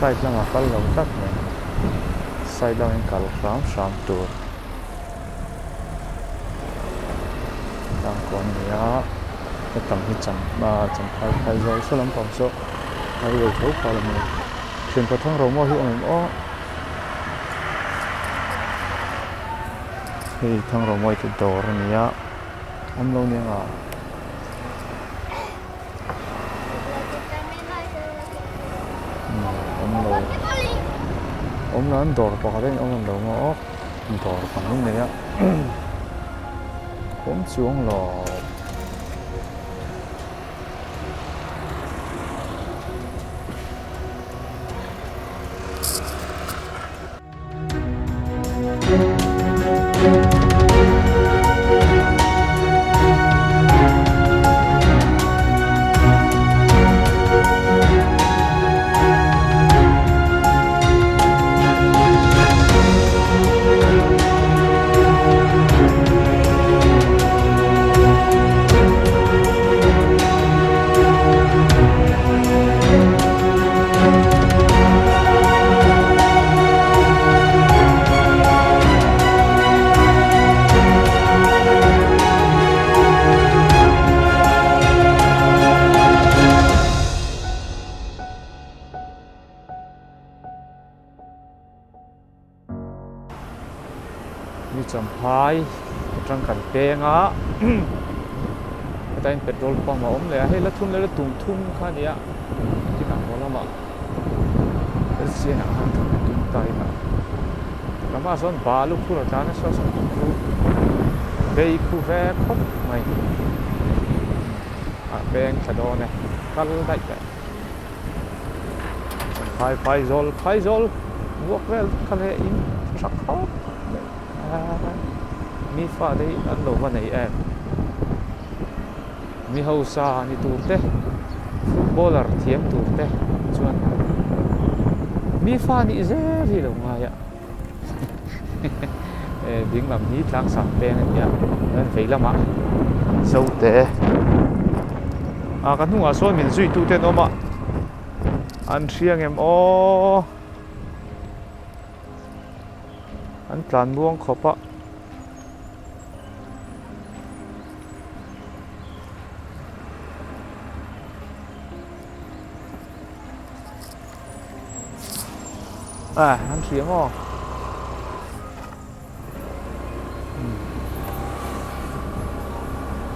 Side lamah kal lo tlat mai. Side lamah hian kal hram hram tur. Tlangkawn a ni a, hetlam hi cham ah champhai phai zawl saw lampang saw highway tho kha a la ni a. Thianpa Thangromaw hi a awm em aw. Hei Thangromawi te dawr a ni a, awm lo nia nga. Awm lo awm lo an dawr pakhat a in awm an lo maw aw dawr pahnih nei a awm chuang lo. Ni Champhai atang kan peng a heta in petrol pump a awm leh a hei la thum leh la tum thum kha a ni a kinah haw lamah LCN ah khan thum tum ta ila lamah sawn balu phur a tlan a saw sawn khu bei khu ve khawp mai a peng thla dawn e kal daih daih. Phai phaizawl phaizawl vuak vel kha leh in tha khawp mai a mi fate hi an lo va nei em mi hausa ni tur te footballer thiam tur te chuan mi fa nih zel hi lo ngai a ding lam hi tlang sang peng a ni a chuan vei lamah zote ah ka hnungah sawn min zui tute an awm a an hria ngem aw an tlan muang khawp a. À, an hria maw?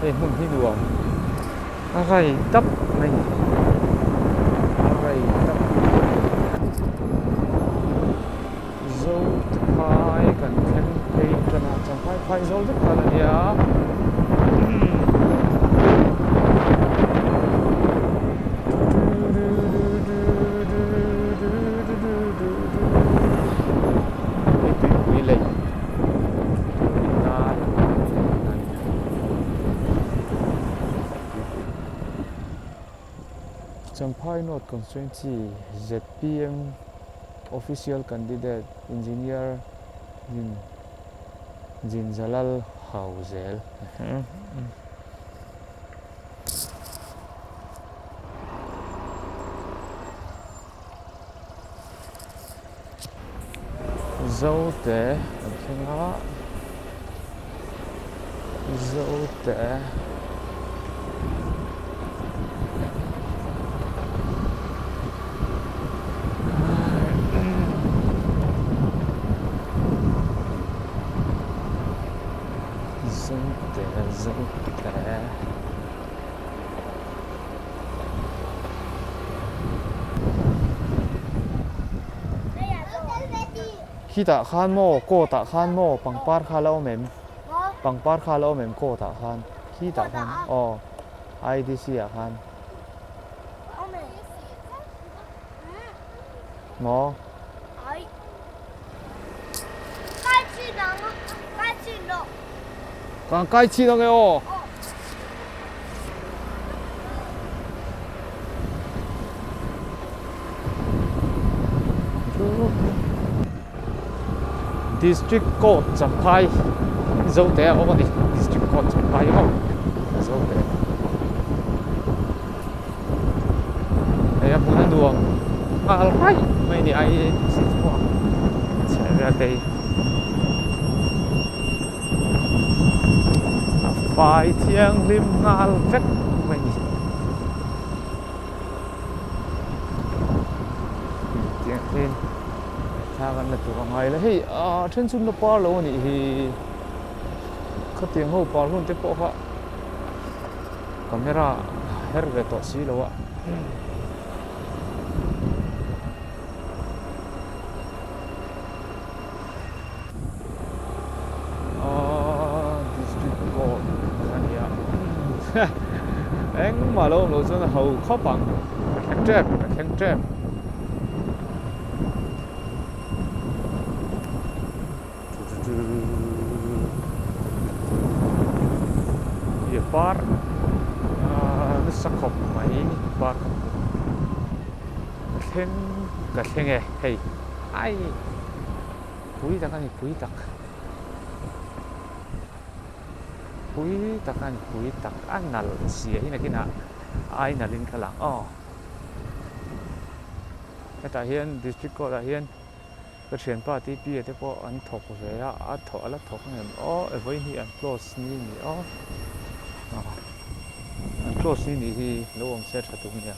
Hei hmun hi nuam a rai tap mai a rai tap zo te phai kan thleng phei tan a champhai phai zawl vek khan a nia. Hei tuipui lei tuipui nar a ni Champhai North Constituency zpm Official Candidate Engineer Jin Jinjalal Hauzel. Zote kan thleng a Zote Zote Zote. Khitah khan maw coat ah khan maw pangpar kha la awm em? Pangpar kha la awm em coat ah khan? Khitah khan aw IDC ah khan. Maw? Kan kai chin ang e aw. District Court Champhai Zote a awm a ni. District Court Champhai a awm Zote. Hei a hmun a nuam nghal raih. mai ni ai si chu maw chhehvel te hi a fai thianghlim nghal vek mai ni tiang hian thla kan la tur a ngai la hei ah then chu na par lo a nih hi khatiang ho par hun te pawh kha camera her ve tawh si lo a. Aaa district court a nia engmah lo awm loh chuan a ho khawp ang ka thleng tep ka thleng tep. Hi par nasa khawp mai par ka thleng ka thleng e hei ai pui tak a ni pui tak pui tak a ni pui tak a nalh zia hi nakinah ai nalh in ka lang aw hetah hian district court ah hian. Ka thianpa TP-a te pawh an thawk ve a, a thawh a la thawk ang em aw, e vawiin hi an close ni ni aw, an close ni nih hi lo awm se tha tur nia.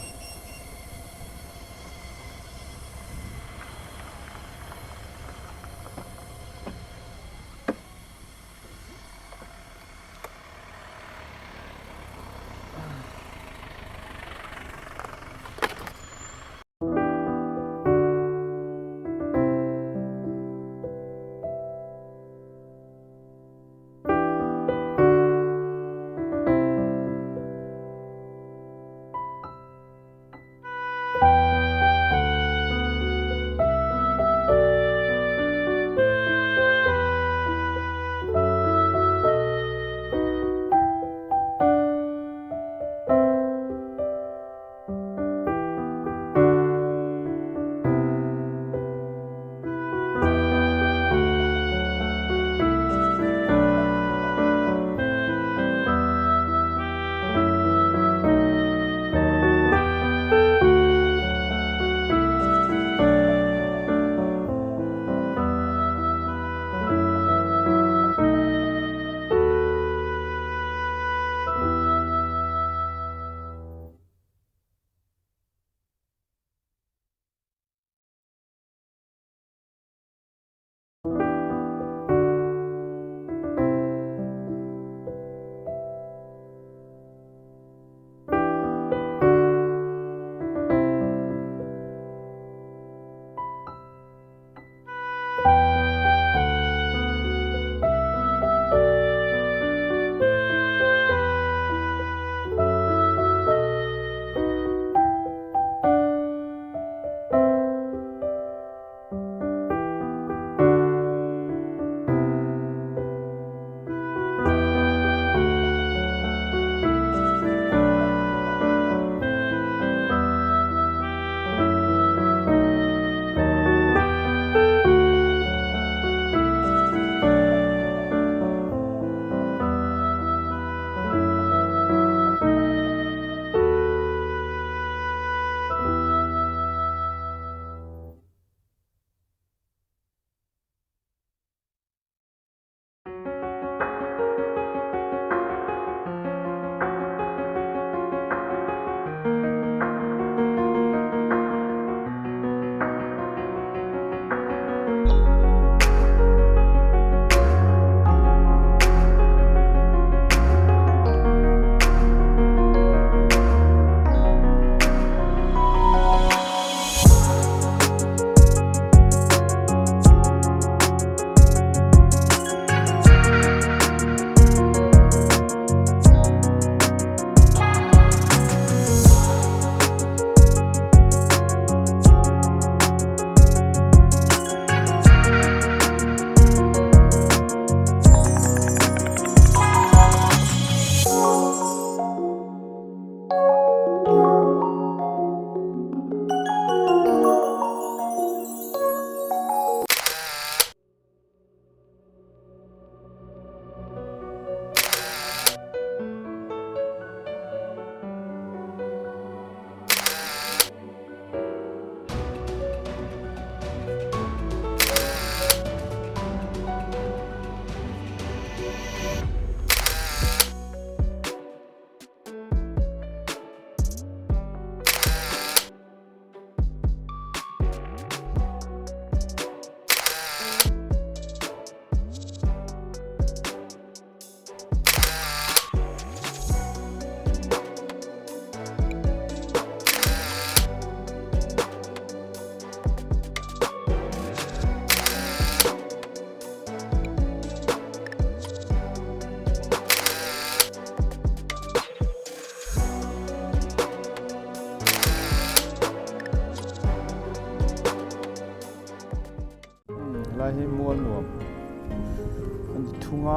Ni thung a.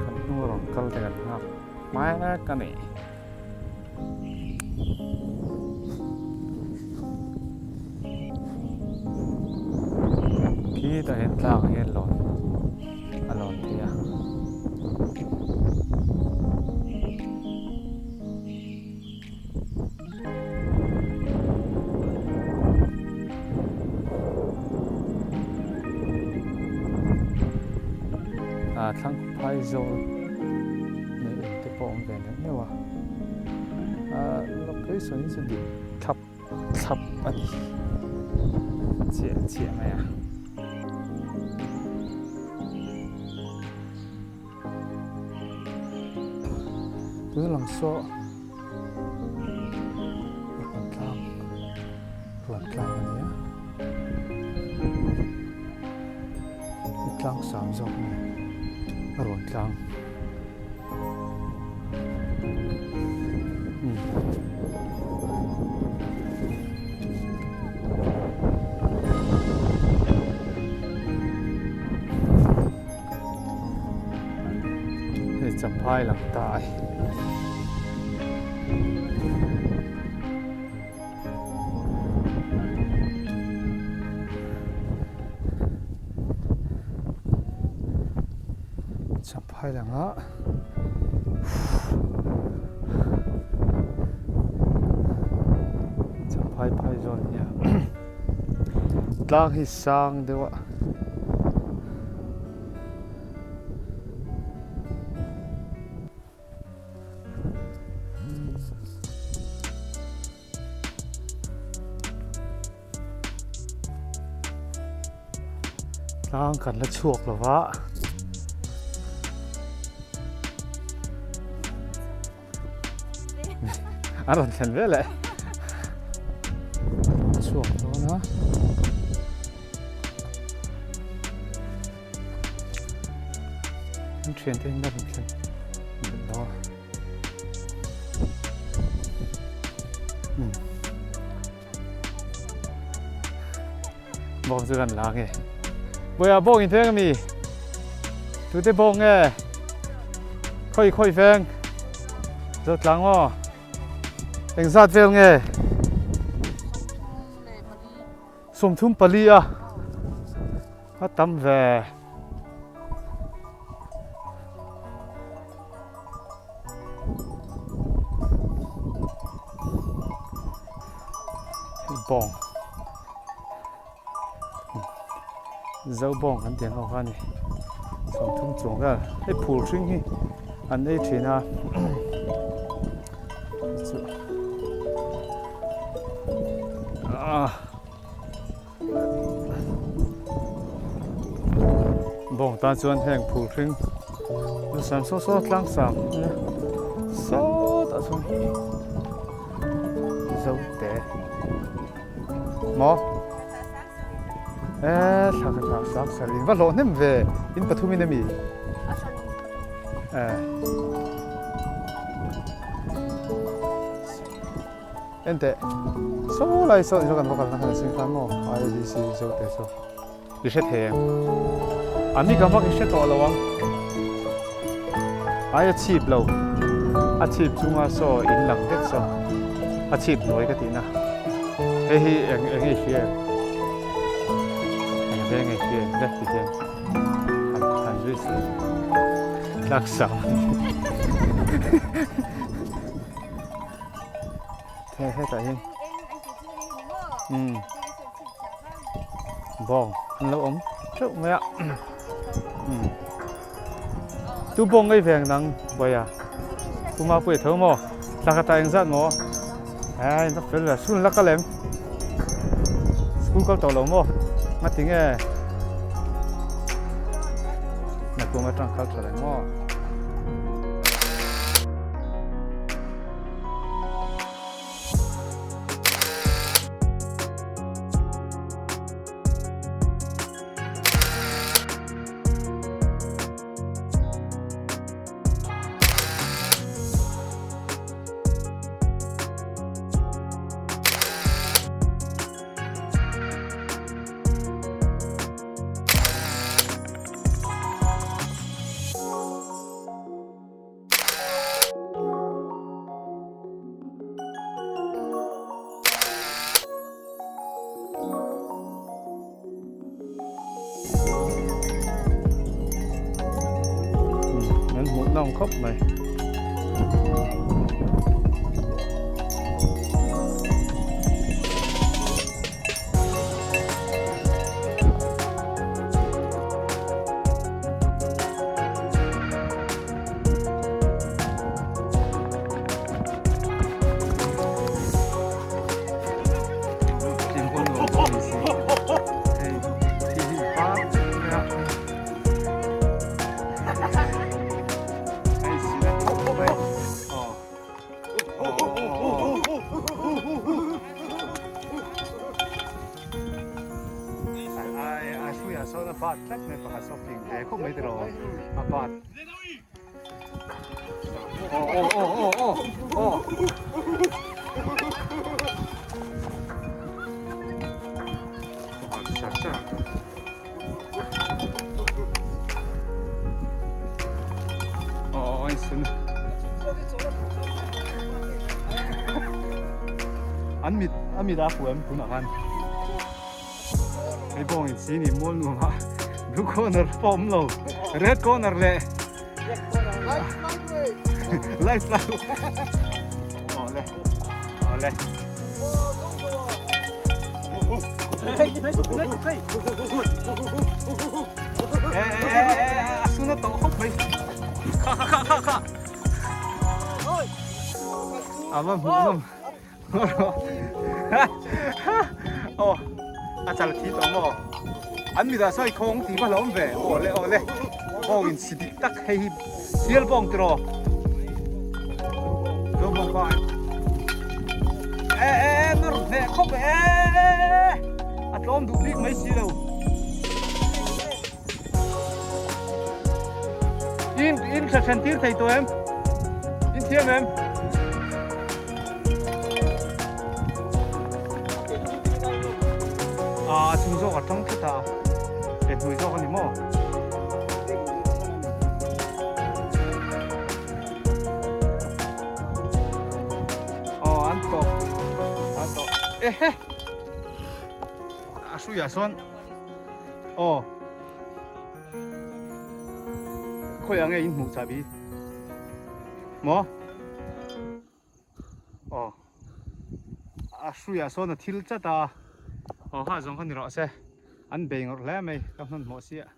Kan hnung a rawn kal te kan nghak mek a ni. Khitah hian tlangah hian lawn a lawn thei a. Ah thlang phai zawl leh eng te pawh a awm ve neuh neuh a ah location hi chu dik thlap thlap a ni chiah chiah mai a. Tuna lang saw ruan tlang ruan tlang a ni a i tlang sang zawk nge a ruan tlang umm. Hei champhai lang ta ai. Champhai langa champhai phai zawn nia tlang hi sang deuh a. Tlang kan la chhuak lo va. A rawn thlen vel e. Chhuak dawn a. An thian te hian a rawn thlen belh lo a. Bawng chu kan la nge. Bawiah bawng in veng ami? Tute bawng nge? Khawi khawi veng? Zotlang maw? Engzat vel nge? 34 a. A tam ve. Bawng zo bawng kan tih ang ho kha a ni 30 chuang vel hei phul hring hi an ei thin a chu ah. Bawng tan chuan heng phul hring sam saw saw tlang sam sawtah chuan zo te maw e thla khat ah sang sarih in va hlawh hnem ve in pathum in ami e. Enteh, saw lai saw kan va kalna khan a ching khan maw IABC zo te chu i hre thei em? A mi ka vak i hre tawh lo ang. Ai a chhip lo, a chhip chunga saw in lang vek saw, a chhip hnuai ka tihna. Hei hi eng eng nge i hria em? Eng veng nge i hria em? Le ti hian han han zui suh. Tlak sang. He hetah hian umm bawng an lo awm theuh mai a umm tu bawng ngei veng nang bawia puma pui tho maw thla khat ah engzat maw eh in va fel ve school la kal em school kal tawh lo maw ngati nge nakuma atang kal tha reng maw. nawm khawp mai. An mit a mit a fuh em tunah khan hei bawng in si ni mual nuam a blue corner pawh awm lo red corner leh light light awle awle a suna tawh khawp mai kha kha kha kha a va hmuh nawm aw a chal thi tawh maw an mit ah sawi khawng tih va hlawm ve aw le aw le bawng in si dik tak hei hi sial bawng tiraw zo bawng pa e e e nawr hneh khawp e a tlawm duh bik mai si lo in in thla then tir thei tawh em in thiam em a chung zawk a tang tlat a pe hmui zawk a ni maw aw an tawp an tawp ehe a hruiah sawn Aw. Khawiah nge in hmuh chahbi? Maw? Aw. A hruiah sawn a thil chat a. Aw ha zawng kha ni rawh se. An bei ngawrh hle mai ka hmanhmawh si a.